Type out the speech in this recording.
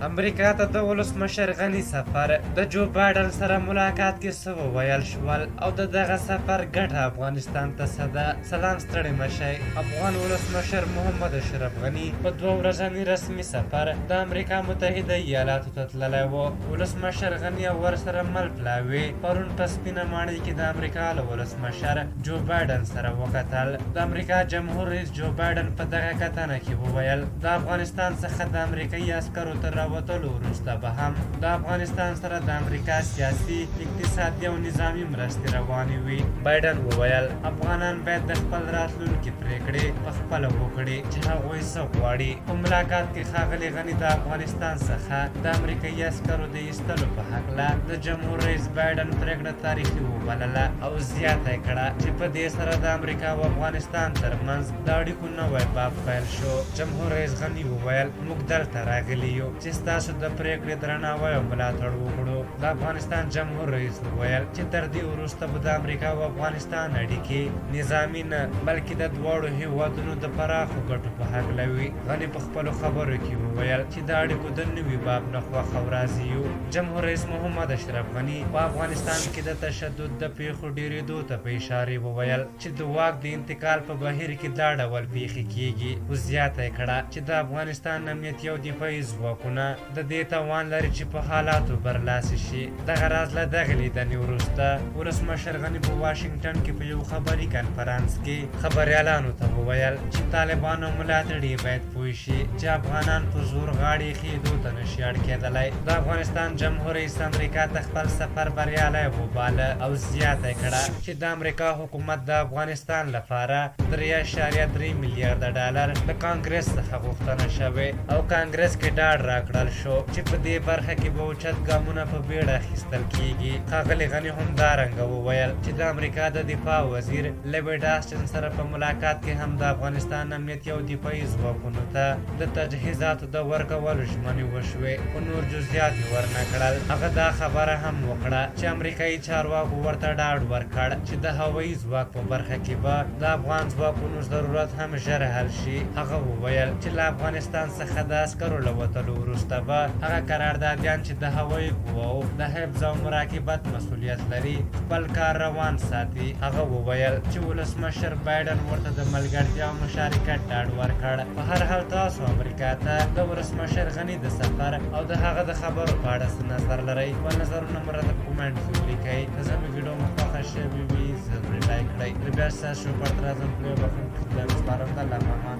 امریکا ته د ولسمشر غني سفر، د جو بایډن سره ملاقات کې څه وویل شول او د دغه سفر ګټه افغانستان ته څه ده؟ سلام ستړي مه شئ. افغان ولسمشر محمد اشرف غني په دوه ورځني رسمي سفر د امریکا متحده ایالاتو ته تللی و. ولسمشر غني او ورسره مل پلاوي پرون په سپینه ماڼۍ کې د امریکا له ولسمشر جو بایډن سره وکتل. د امریکا جمهور رئیس جو بایډن په دغه کتنه کې وویل، د افغانستان څخه د امریکایي عسکرو تر راوتلو وروسته به هم د افغانستان سره د امریکا سیاسي، اقتصادي او نظامي مرستې روانې وي. بایډن وویل، افغانان باید د خپل راتلونکي پرېکړې په خپله وکړي چې هغوی څه غواړي. په ملاقات کې ښاغلي غني د افغانستان څخه د امریکایي عسکرو د ایستلو په هکله د جمهور رئیس بایډن پرېکړه تاریخي وبلله او زیاته یې کړه چې په دې سره د امریکا او افغانستان ترمنځ د اړیکو نوی باب پیل شو. جمهور رئیس غني وویل، موږ دلته راغلي یو چې ستاسو د پرېکړې درناوی او ملاتړ وکړو. د افغانستان جمهور رئیس وویل چې تر دې وروسته به د امریکا او افغانستان اړیکې نظامي نه، بلکې د دواړو هېوادونو د پراخو ګټو په هکله وي. غني په خپلو خبرو کې وویل چې د اړیکو د نوي باب نه خوښ او راضي یو. جمهور رئیس محمد اشرف غني په افغانستان کې د تشدد د پېښو ډېرېدو ته په اشارې وویل چې د واک د انتقال په بهیر کې دا ډول پېښې کېږي، خو زیاته یې کړه چې د افغانستان امنیتي او دفاعي ځواکونه د دې توان لري چې په حالاتو برلاسي شي. دغه راز له دغې لیدنې وروسته ولسمشر غني په واشنګټن کې په یو خبري کنفرانس کې خبریالانو ته وویل چې طالبانو ملاتړي باید پوه شي چې افغانان په زور غاړې ایښېدو ته نه شي اړ کېدلی. د افغانستان جمهور رئیس امریکا ته خپل سفر بریالی وباله او زیاته یې کړه چې د امریکا حکومت د افغانستان لپاره 3.3 میلیارده ډالر له کانګرس څخه غوښتنه شوې او کانګرس کې ډاډ راکړل شو چې په دې برخه کې به اوچت ګامونه په بیړه اخیستل کیږي. ښاغلي غني همدارنګه وویل چې د امریکا د دفاع وزیر لویډ آسټن سره په ملاقات کې هم د افغانستان امنیتي او دفاعي ځواکونو ته د تجهیزاتو د ورکولو ژمنې وشوې، خو نور جزیات یې ورنه کړل. هغه دا خبره هم وکړه چې امریکایي چارواکو ورته ډاډ ورکړ چې د هوایي ځواک په برخه کې به د افغان ځواکونو ضرورت هم ژر حل شي. هغه وویل چې له افغانستان څخه د عسکرو له وتلو وروسته به هغه قراردادیان چې د هوایي قواو د حفظ او مراقبت مسولیت لري، خپل کار روان ساتي. هغه وویل چې ولسمشر بایډن ورته د ملګرتیا او مشارکت ډاډ ورکړ. په هر حال، تاسو امریکا ته د ولسمشر غني د سفر او د هغه د خبرو په اړه څه نظر لرئ؟ خپل نظرونه مو راته په کومنټ کې ولیکئ. که زموږ ویډیو مو خوښه شوې وي، ضروري لایک کړئ. تر بیا ستاسو پر راځم، په یو بخښونکي خدای مو سپارم. د الله په امان.